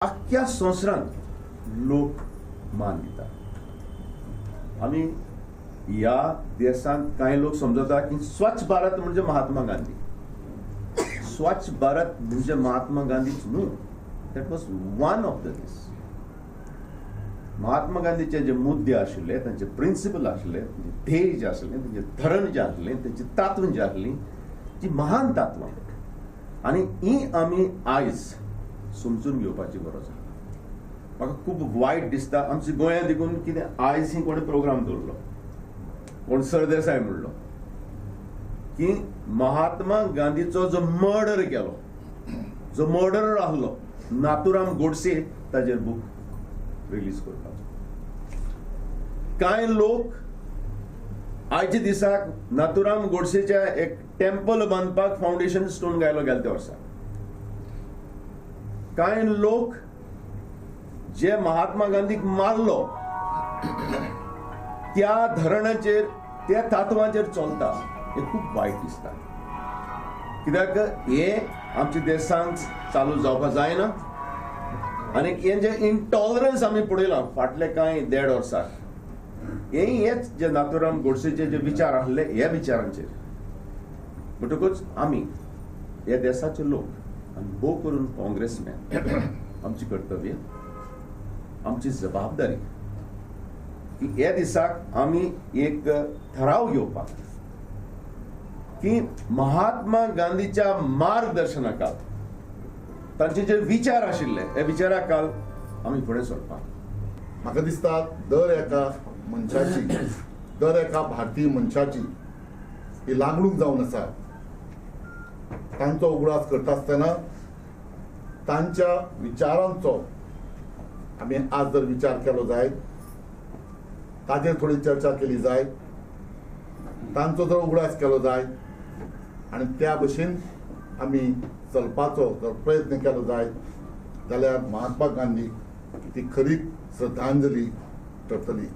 आख्ख्या संवसारांत लोक मान दिता. आमी ह्या देशांत कांय लोक समजता की स्वच्छ भारत म्हणजे महात्मा गांधी. स्वच्छ भारत म्हणजे महात्मा गांधीच न्हू, that was one of the these. Mahatma गांधीचे जे मुद्दे आशिल्ले, तांचे प्रिंसिपल आशिल्ले, तांचे ध्येय जे आशिल्ले, तांचे धरण जे आशिल्लें, तांची तत्वां जी आसली, ती महान तत्वां, आनी ही आमी आयज समजून घेवपाची गरज आसा. म्हाका खूब वायट दिसता आमच्या गोंयांत देखून कितें आयज ही कोणें प्रोग्राम दवरलो, कोण सरदेसाय म्हणलो की महात्मा गांधीचो जो मर्डर केलो, जो मर्डरर आहलो नाथुराम गोडसे, ताजेर बूक रिलीज करपाचो. कांय लोक आयच्या दिसाक नाथुराम गोडसेच्या एक टेम्पल बांदपाक फावंडेशन स्टोन घायलो गेले त्या वर्सा. कांय लोक जे महात्मा गांधीक मारलो त्या धरणाचेर, त्या तत्वांचेर चलता, हे खूब वायट दिसता. कित्याक हे आमच्या देशांत चालू जावपाक जायना. आनी हे जे इंटॉलरन्स आमी पळयलां फाटले कांय 1.5 वर्साक, हे हेच जे नाथुराम गोडसेचे जे विचार आहले ह्या विचारांचेर. म्हणटकूच आमी ह्या देशाचे लोक आनी भोव करून काँग्रेसमॅन, आमची कर्तव्य, आमची जबाबदारी की ह्या दिसाक आमी एक ठराव घेवपाक की महात्मा गांधीच्या मार्गदर्शनाकाल तांचे जे विचार आशिल्ले हे विचाराकाल आमी फुडें सरपाक. म्हाका दिसता दर एका मनशाची, दर एका भारतीय मनशाची ही लागणूक जावन आसा. तांचो उगडास करता आसतना तांच्या विचारांचो आमी आज जर विचार केलो जायत, ताजेर थोडी चर्चा केली जायत, तांचो जर उगडास केलो जायत आनी त्या भशेन आमी चलपाचो जर प्रयत्न केलो जायत जाल्यार महात्मा गांधीक ती खरी श्रद्धांजली ठरतली.